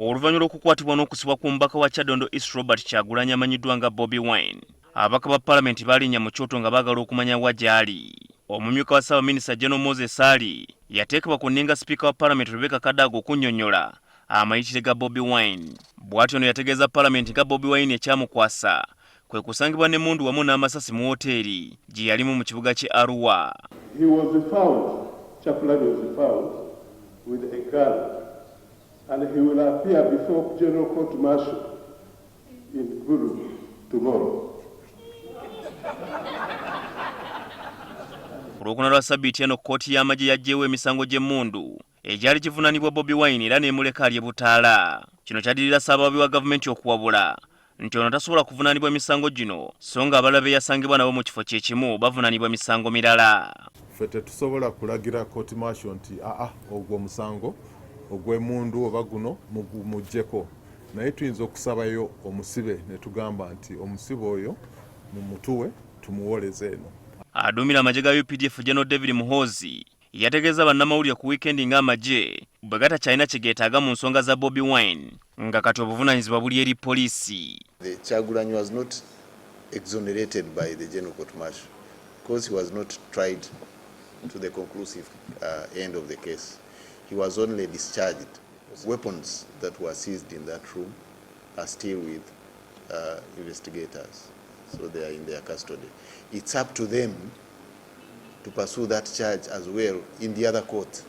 Oluvannyuma lw'okukwatibwa n'okusibwa kw'omubaka wa Kyadondo East Robert Kyagulanyi amanyiddwa nga Bobi Wine, ababaka ba palamenti baalinnya mu kyoto nga baagala okumanya wa gy'ali. Omumyuka wa Ssaabaminisita General Moses Ali yateekebwa ku nninga sipiika wa palamenti Rebecca Kadaga okunnyonnyola amayitire ga Bobi Wine. Bw'atyo ono yategeeza palamenti nga Bobi Wine ekyamukwasa kwe kusangibwa n'emmundu wamu n'amasasi mu woteeri gye yalimu mu kibuga ky'e Arua. He was found, Chaplain was found with a gun and he will appear before General Court Martial in Gulu tomorrow. Ku Lwokuna lwa sabbiiti eno kkooti y'amagye yaggyeewo emisango gy'emmundu egyali givunaanibwa Bobi Wine era n'emuleka alye butaala. Kino kyaddirira ssaabawaabi wa gavumenti okuwabula nti ono tasobola kuvunaanibwa emisango gino so nga abalala be yasangibwa nabo mu kifo kye kimu bavunaanibwa misango mirala. Ffe tetusobola kulagira court martial nti aa ogwo omusango ogw'emundu oba guno mugujjeko, naye tuyinza okusabayo omusibe ne tugamba nti omusibe oyo mumutuwe tumuwoleze eno. Aduumira amagye ga updf General David Muhoozi yategeeza bannamawulire ku wiikendi ng'amagye bwe gatakyalina kye geetaaga mu nsonga za Bobi Wine nga kati obuvunaanyizibwa buli eri poliisi. The Kyagulanyi was not exonerated by the General Court Martial because he was not tried to the conclusive end of the case. He was only discharged. Weapons that were seized in that room are still with investigators, so they are in their custody. It's up to them to pursue that charge as well in the other court.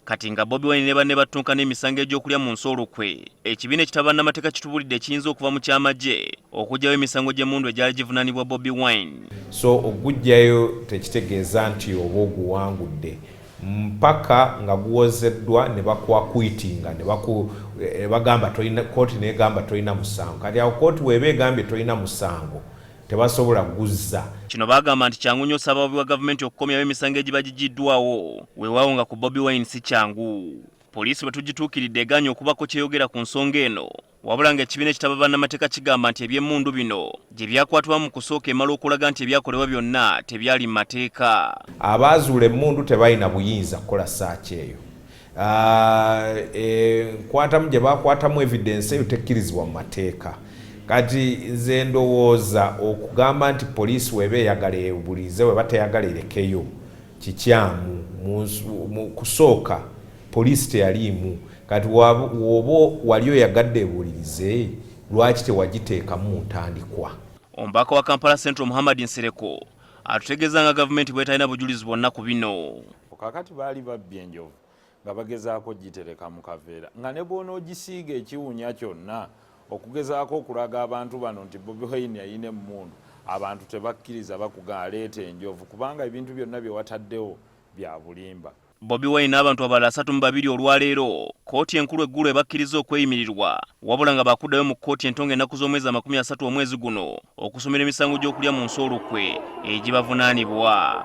Kati nga Bobi Wine ne banne battunka n'emisango egy'okulya mu nsi olukwe, ekibiina ekitaba bannamateeka kitubulidde ekiyinza okuva mu ky'amagye okuggyayo emisango gy'emmundu egyali givunaanibwa Bobi Wine. So ogujjayo tekitegeeza nti oba oguwangudde mpaka nga guwozeddwa ne bakuacquittinga ne bagamba tolina, kooti negamba tolina musango. Kati awo kooti weeba egambye tolina musango, tebasobola guzza. Kino bagamba nti kyangu nnyo ssaabawabi wa gavumenti okukomyawo emisango egiba giggyiddwawo, weewaawo nga ku Bobi Wine si kyangu. Poliisi bwe tugituukiridde egaanye okubaako kyeyogera ku nsonga eno, wabula ng'ekibiina ekitaba bannamateeka kigamba nti eby'emmundu bino gye byakwatibwa mu kusooka emala okulaga nti ebyakolebwa byonna tebyali mu mateeka. Abaazuula emmundu tebalina buyinza kukola search eyo. Nkwatamu gye bakwatamu evidence eyo tekkirizibwa mu mateeka. Kati nze ndowooza okugamba nti poliisi weba eyagala ebulize, weba teyagala erekeyo, kikyamu. Mu kusooka poliisi teyaliimu. Kati woba wali oyagadde ebuulirize, lwaki tewagiteekamu mu ntandikwa? Omubaka wa Kampala Central Muhammad Nsereko atutegeeza nga gavumenti bw'etalina bujulizi bwonna ku bino. Kakati baali babbye enjovu nga bagezaako gitereka mu kaveera, nga ne bw'onoogisiiga ekiwunya kyonna okugezaako okulaga abantu bano nti Bobi Wine yalina emmundu, abantu tebakkiriza, bakuga aleeta enjovu kubanga ebintu byonna bye wataddewo bya bulimba. Bobi Wine n'abantu abalala 32 olwaleero kkooti enkulu eggulo ebakkiriza okweyimirirwa, wabula nga baakuddayo mu kkooti ento ng'ennaku z'omwezi 30 omwezi guno okusomera emisango gy'okulya mu nsi olukwe egibavunaanibwa.